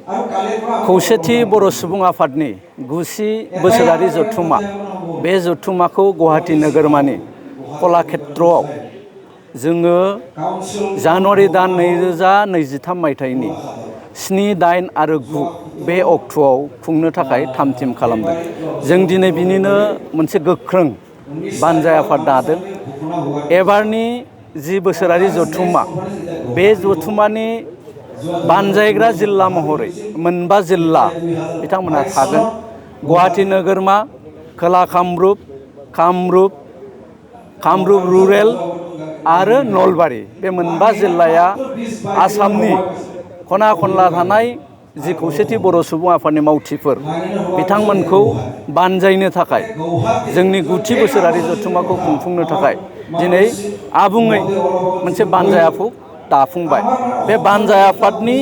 खौसेथि बर' सुबुं आफादनि गुसि बोसोरारि जथुम्मा बे जथुम्माखौ गुवाहाटी नोगोरमानि कलाक्षेत्रआव जोङो जानुवारि दान 2023 मायथाइनि 7, 8 आरो 9 बे अक्ट'आव खुंनो थाखाय थाम-थिम खालामदों। जों दिनै बिनिनो मोनसे गोख्रों बानजाय आफाद दादों। एबारनि जि बोसोरारि जथुम्मा बे जथुम्मानि बानजायग्रा जिल्ला महरै 9 जिल्ला बिथांमोनहा थागोन। गुवाहाटी नोगोरमा, खोला कामरुप, कामरुप रुरेल आरो नलबारि बे 9 जिल्लाया आसामनि खना खनला थानाय जि खौसेथि बर' सुबुं आफादनि मावथिफोर बिथांमोनखौ बानजायनो थाखाय जोंनि गुथि बोसोरारि जथुम्माखौ खुंफुंनो थाखाय दिनै आबुङै मोनसे बानजाय आफाद दाफुंबाय। बे बानजाय आफादनि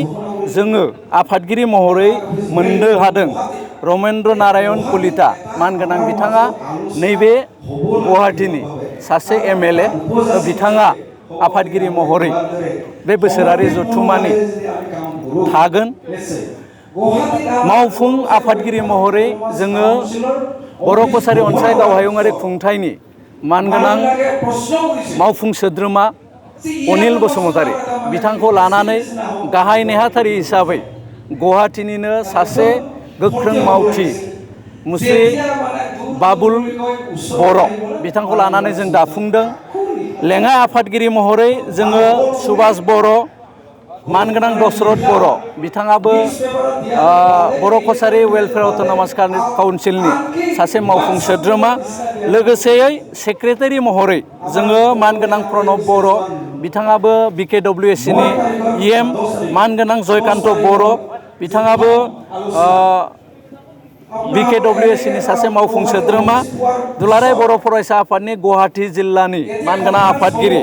जोङो आफादगिरि महरै मोननो हादों रमेन्द्र नारायण कलिता मानगोनां बिथाङा नैबे गुवाहाटीनि सासे MLA। बिथाङा आफादगिरि महरै बे बोसोरारि जथुम्मानि थागोन। मावफुं आफादगिरि महरै जोङो बर' कसारी अनसाय गावहायुङारि खुंथायनि मानगोनां मावफुं सोद्रोमा अनिल बसुमतारी बिथांखौ लानानै गाहाय नेहाथारि हिसाबै गुवाहाटीनिनो सासे गोख्रों मावथि मुस्रि बाबुल बर' बिथांखौ लानानै जों दाफुंदों। लेङाइ आफादगिरि महरै जोङो सुभाष बर', मानगोनां दशरथ बर' बिथाङाबो बर' कसारी वेलफेयार अट'नमास काउन्सिलनि सासे मावफुं सोद्रोमा। लोगोसेयै सेक्रेटारि महरै जोङो मानगोनां प्रणब बर' बिथाङाबो BKWSनि EM, मानगोनां जयकान्त बर' बिथाङाबो BKWSनि सासे मावफुं सोद्रोमा। दुलाराय बर' फरायसा आफादनि गुवाहाटी जिल्लानि मानगोनां आफादगिरि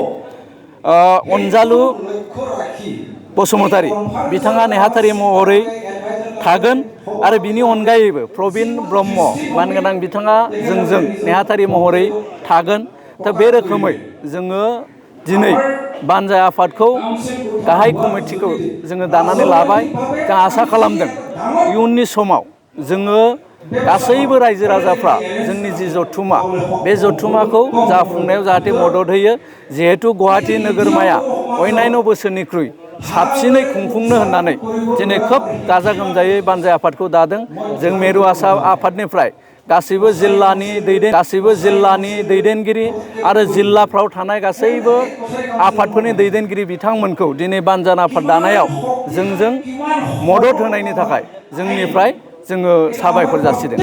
अनजालु बसुमतारी बिथाङा नेहाथारि महरै थागोन। आरो बिनि अनगायैबो प्रबिन ब्रह्म मानगोनां बिथाङा जोंजों नेहाथारि महरै थागोन। दा बे रोखोमै जोङो दिनै बानजाय आफादखौ गाहाय कमिटिखौ जोङो दानानै लाबाय। जों आसा खालामदों इयुननि समाव जोङो गासैबो रायजो राजाफ्रा जोंनि जि जथुम्मा बे जथुम्माखौ जाफुंनायाव जाहाथे मदद होयो। जिहेतु गुवाहाटी नोगोरमाया अन्यान्य बोसोरनिख्रुइ साबसिनै खुंफुंनो होननानै दिनै खोब गाजा गोमजायै बानजाय आफादखौ दादों। जों मेरु आफादनिफ्राय गासैबो जिल्लानि दैदेनगिरि आरो जिल्लाफ्राव थानाय गासैबो आफादफोरनि दैदेनगिरि बिथांमोनखौ दिनै बानजाय आफाद दानायाव जोंजों मदद होनायनि थाखाय जोंनिफ्राय जोङो साबायखर जासिदों।